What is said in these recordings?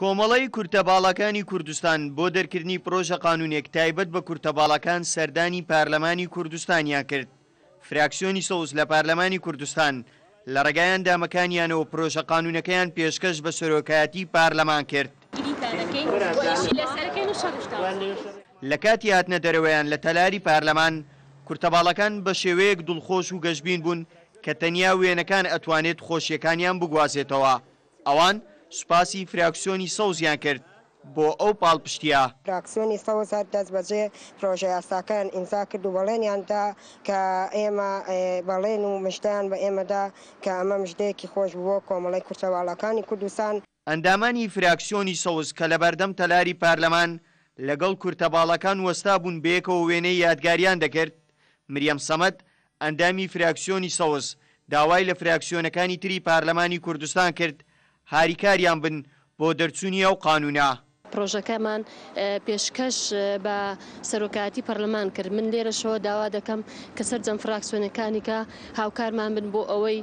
کۆمەڵەی کورتەباڵاکانی کوردستان بۆ دەرکردنی پرۆژە قانونێک تایبەت بە کورتەباڵاکان سەردانی پارلەمانی کوردستانیان کرد. فراکسیۆنی سەوز لە پارلەمانی کوردستان لە ڕێگای ئەندامەکانیانەوە پرۆژە قانونەکەیان پێشکەش بە سەرۆکایەتی پارلەمان کرد. لە کاتی هاتنە دەرەوەیان لە تەلاری پارلەمان، کورتەباڵاکان بە شێوەیەک دڵخۆش و گەشبین بوون کە تەنیا وێنەکان ئەتوانێت خۆشیەکانیان بگوازێتەوە. ئەوان سوپاسی فراکسیۆنی سەوزیان کرد بۆ ئەو پاڵپشتییە. فراکسیۆنی سەوز هەر دەستبەجێ پرۆژەیاساکەیان ئیمزا کرد و بەڵێنیان دا کە ئێمە بەڵێن و مژدەیان بە ئێمە دا کە ئەمە مژدەیەکی خۆش بوو بۆ کۆمەڵەی کورتەباڵاکانی کوردستان. ئەندامانی فراکسیۆنی سەوز کە لەبەردەم تەلاری پارلەمان لەگەڵ کورتەباڵاکان وەستابوون بەیەکەوە وێنەی یادگاریان دەکرد، مریەم سەمەد ئەندامی فراکسیۆنی سەوز داوای لە فراکسیۆنەکانی تری پارلەمانی کوردستان کرد هاریکاریان بن بۆ دەرچوونی ئەو قانوونە. پرۆژەکەمان پێشکەش بە سەرۆکایەتی پەرلەمان کرد، من لێرەشەوە داوا دەکەم کە سەرجەم فراکسیۆنەکانی کە هاوکارمان بن بۆ ئەوەی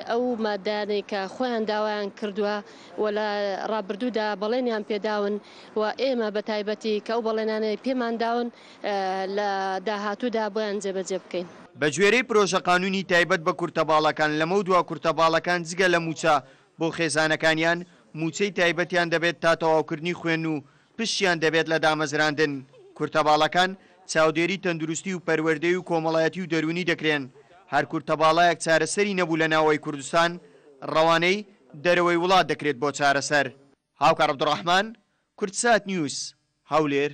ئەو ماددانەی کە خۆیان داوایان کردووە و لە ڕابردوودا بەڵێنیان پێداون و ئێمە بە تایبەتی کە ئەو بەڵێنانەی پێمان داون لە داهاتوودا بۆیان جێبەجێ بکەین. بەگوێرەی پرۆژەقانوونی تایبەت بە کورتەباڵاکان، لەمەودوا کورتەباڵەکان جگە لە مووچە بۆ خێزانەکانیان، مووچەی تایبەتیان دەبێت تا تەواوکردنی خوێندن و پشکیان دەبێت لە دامەزراندن. کورتەباڵاکان چاودێری تەندروستی و پەروەردەی و کۆمەڵایەتی و دەروونی دەکرێن، هەر کورتەباڵایەک چارەسەری نەبوو لە ناوەوەی کوردستان، ڕەوانەی دەرەوەی وڵات دەکرێت بۆ چارەسەر. هاوکار عەبدولڕەحمان، کوردسات نیوز، هەولێر.